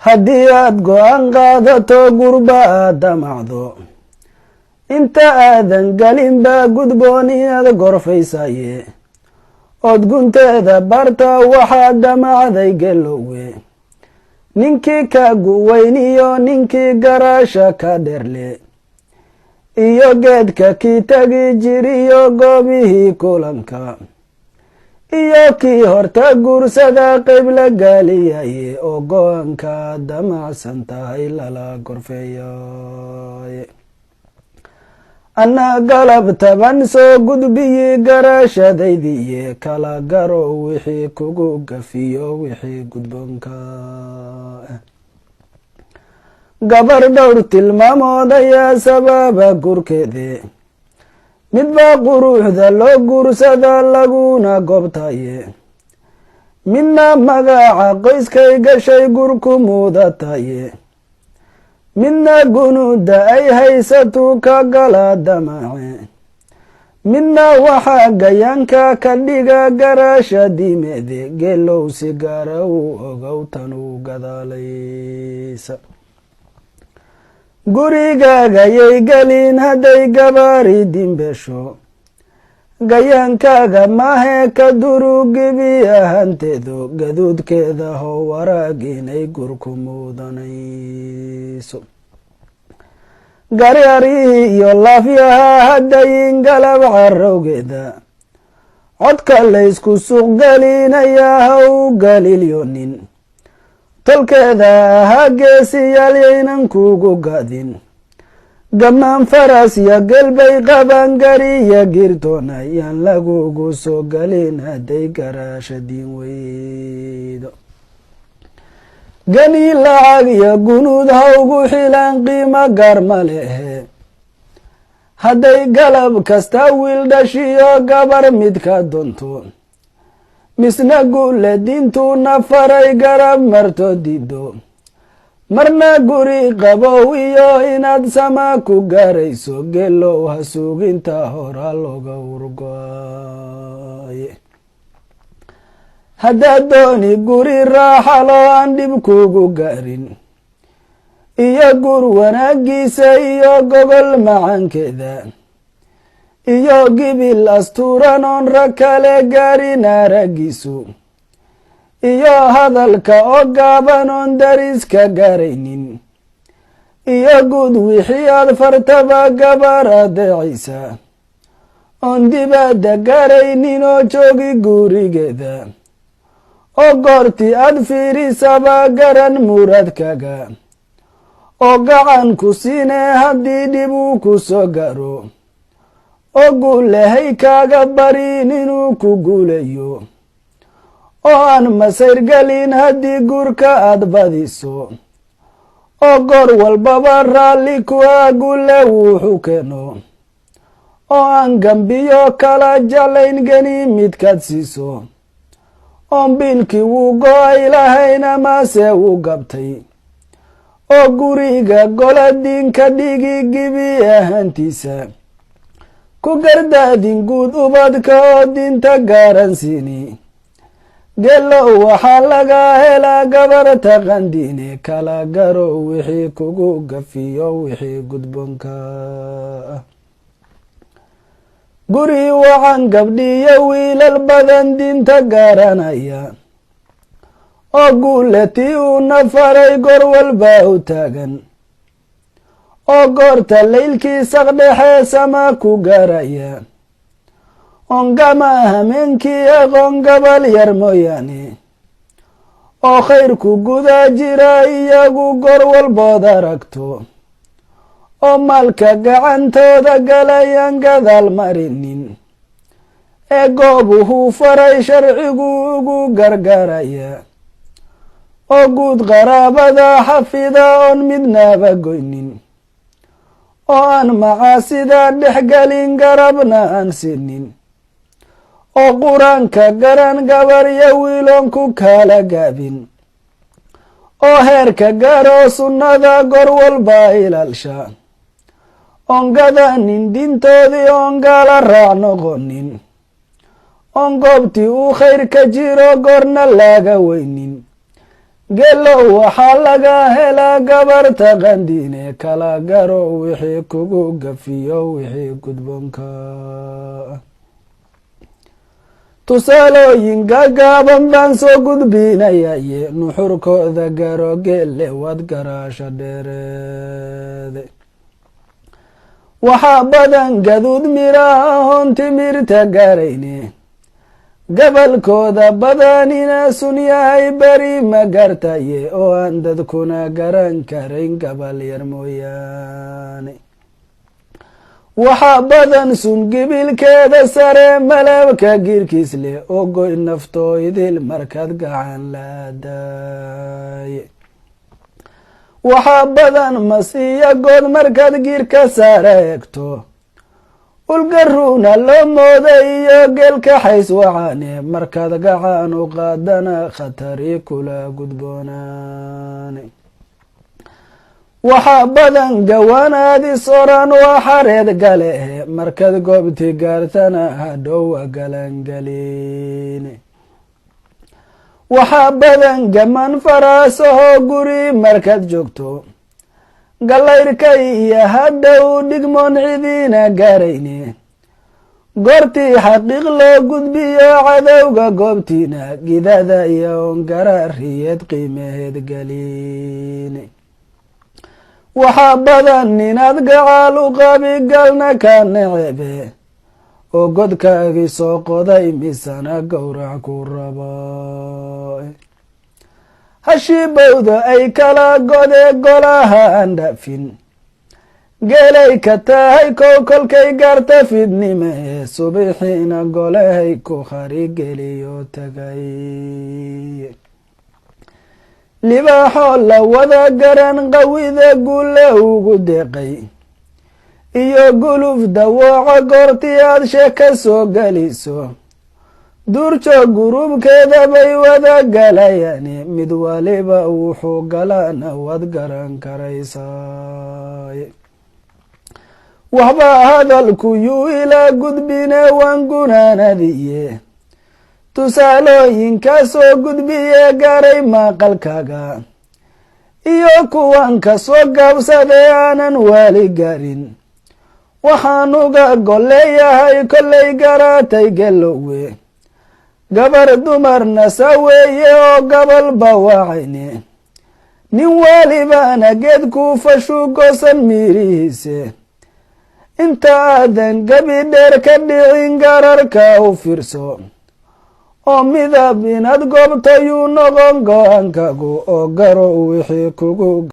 Haddii aad go-aan qaadato, gurba aad damacdo, inta aadan gelin baa gudboon inaad gorfaysaye, ood gunteeda barta waxaad damacday. Gelowe, ninkii ka guweyniyo ninkii garaasha ka dherle, iyo geedka kii tagi jiriyo goobihii kulanka, iyo kii horta guursada qayb la gaaliyaye, oo go-aanka damacsan tahay lala gorfeeyaye. Anna galab taban soo gudbiyi garaashadaydiye, kala garo wixii kugu gafiyo wixii gudboonka. Gabar dhowr tilmaamood ayaa sababa gurkeede: midbaa quruuxda loo guursada laguna goobtaye, midna magaca qoyskay gashay gurku muudataye, midna gunuuda ay haysatu ka gala damace, midna waxaa gayaanka ka dhiga garaasha dimeede. Geelow, si gaara u ogow tanu gadaalaysa. Gurigaagayay gelin hadday gabaari dimbesho, gayaankaaga maahe ka durugibi ahanteedu, gaduudkeeda ho waraag inay gurku muudanayso. Garyarihii iyo laafyaha haddayin galab carowgeeda, codka laysku suuq gelinayaa ha u galilyonin. Tolkeeda ahaa geesiyaal yaynan kugu gaadin, gamaan faras iyo gelbay qaban gariya girtoona yaan lagugu soo galin hadday garaasha diin weydo. Gani lacag iyo gunuud ha ugu xilan, qiimo gaar ma lehe hadday galab kasta wiil dhashiyo gabar midka doonto, misna guule diintuuna faray garab marto diido. Marna guri qabow iyo inaad sama ku gaarayso, gelow, ha suginta hora looga urgoaye. Haddaad dooni guri raaxalo aan dhib kugu gaarin, iyo gur wanaagiisa iyo gogol macankeeda, iyo gibil astuuran oon rag kale gaarin araggiisu, iyo hadalka oo gaaban oon dariska gaaraynin, iyo guud wixii aad fartaba gabar adeecaysa oon dibadda gaaraynin oo joogi gurigeeda, oo goortii aad fiirisaba garan muradkaga, oo gacan ku siine haddii dhib uu ku soo gaaro, oo guulahay kaaga barin inuu ku guulayo, oo aan masayr gelin haddii guurka aad badiso, oo goor walbaba raalli kuwa guule wuxuu keeno, oo aan gambiyo kala jeclayn geni midkaad siiso, oon biilkii wuu go-ay lahayn amase wuu gabtay, oo guriga gola diinka dhigi gibi ahaantiisa, ku gardaadin guud ubadka oo diinta garansiini. Gelow, waxaa laga helaa gabar taqandiine, kala garo wixii kugu gafiyo wixii gudboonka. Guri wacan gabdhiyo wiilal badan diinta garanaya, oo guule tii uuna faray goor walba u taagan, oo goorta laylkii saqdhexe sama ku gaaraya, oon gama hameenkii aqoon gabal yar mooyaane, oo khayrku guda jira iyagu goor walbood aragto, oo maalka gacantooda galayaan gadaal marinin, ee goobuhuu faray sharcigu ugu gargaaraya, oo guud qaraabada xafida oon midnaba goynin, oo aan macaasida dhexgelin garabna aan siinin, oo Qur-aanka garan gabaryo wiiloon ku kala gaabin, oo heerka gaaro sunnada goor walba ilaalsha, oon gadanin diintoodii, oon gaala raac noqonin, oon goobtii uu khayr ka jiro goorna laga weynin. Gelow waxaa laga helaa gabarta qandiine, kala garo wixii kugu gafiyo wixii gudboonka. Tusaalooyin gaagaaban baan soo gudbinayaye, nuxurkooda garo geelle, waad garaasha dheereede. Waxaa badan gaduud miraahon timirta gaarayne, gabalkooda badanina sun yahay beri ma gartaye, oo aan dadkuna garan karayn gabal yar mooyaane. Waxaa badan sun gibilkeeda sare malabka girkiis leh, oo goy naftooydil markaad gacan laadaaye. Waxaa badan masiya good markaad giirka saare eegto, ulgaruuna loo mooday iyo geelka xays wacaane, markaad gacan u qaadana khatari kula gudboonaane. Waxaa badan gawaanaadis oran waa xareed gale, markaad goobti gaartana hadhowa galangeline. Waxaa badan gaman faraasahoo guri markaad joogto, galayrkay iyo hadhow dhigmoon cidiina gaarayne, goortii xaqiiq loo gudbiyo cadowga goobtiina, gidada iyo ongaraariyeed qiimaheed geline. Waxaa badan inaad gacaal u qabi galna ka necebe, oo godkaagii soo qoday misana gowrac ku rabo. Hashibowda ay kala gode golaha aan dhaafin, geelay ka tahay kow kolkay gaarta fidnime, ee subixiina golehay ku kharigeliyo tagay. Libaaxoo la wada garan qawida gulle ugu deeqay, iyo guluf dawooco goortii aad sheeka soo geliso, duurjoog gurubkeeda bay wada galayaan, mid waliba wuxuu galana waad garan karaysaay. Waxba hadalku yuu ila gudbine, waan gunaanadiye tusaalooyinkaa soo gudbiye garay maqalkaaga, iyo kuwan ka soo gaabsadee aanan waali garin. Waxaan uga golleeyahay kollay garatay gelowe, gabar dumarna saweeye oo gabalba wacayne, nin waalibana geed kuufashu goosan miirihiise. Inta aadan gabi dheer ka dhicin gararka u fiirso, oo midab inaad goobtayuu noqon go-aankagu, oo garo wixii kugu.